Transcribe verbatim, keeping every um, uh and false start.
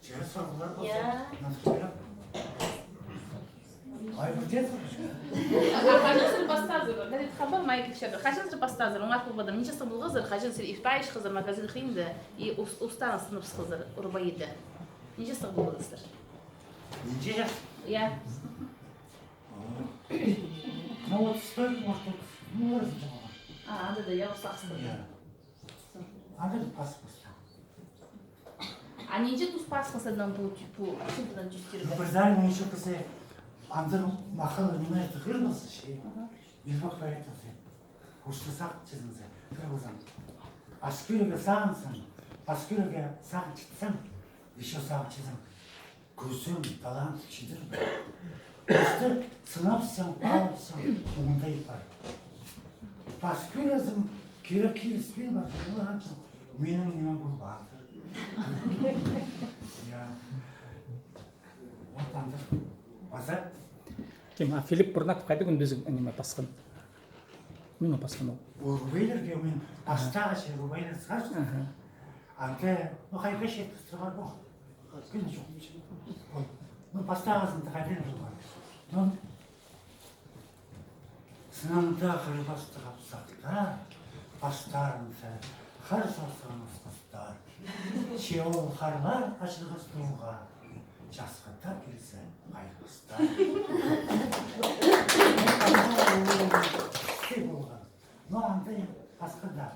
Честно, я. Ай, пу честно. А хаҷан сірер пастаазар? Нарид хабар, май килче. Хаҷан сірер пастаазар? Оңар полбадыр. Нинҷе сағ полғазар, хаҷан сірер ибтайышхазар магазин хыйында и ус-, устаан сынапсхазар Урубайда? Нинҷе сағ полғазар? Нинҷе час? Я. Ну, вот стоит, может, тут, ну, разница была. А, анда даа, я, ус сағысты. Я. Анда даа пас, пас. А нинҷе тус пас, пас, анаң пу, пу, чылтынаң тӱстер. Ну, пір саринаң нинҷе пас, анда махал, ниме, это хыр полза, че. Ага. Мирбах проектазы. Устаң сағынчазың, хыр ползаң. Пас кӧрерге сағынсаң, пас кӧрерге сағынчатсаң, ещё сағынчазың. Кӱзім, талант чидіре пар. Просто сынапсаң, паапсаң, оңдай пар. Пас кӧрерзің, кирек киліспин пар, олар айтча, минің ниме полбаан. Я. Вот анда. Паза. Кем, а Филипп Бурнаков хайдағ кӱн пістің ниме пасхан? Мин пасхан ол. Ол Урубайларға мин пастағызы Урубайлар сағынчам. Аха. Анда, ну, хайбаң чет пастырған, ну, кӱн чох. Ой, ну, пастағызында хайдаң полған. Ну, сынында хыр пастығ апсахтар, пастарында хыр сасхан устазтар. Че ол хырлар ачылғас тууға, часхыда килзе, хайғастар. Сый полған. Но анда пасханда.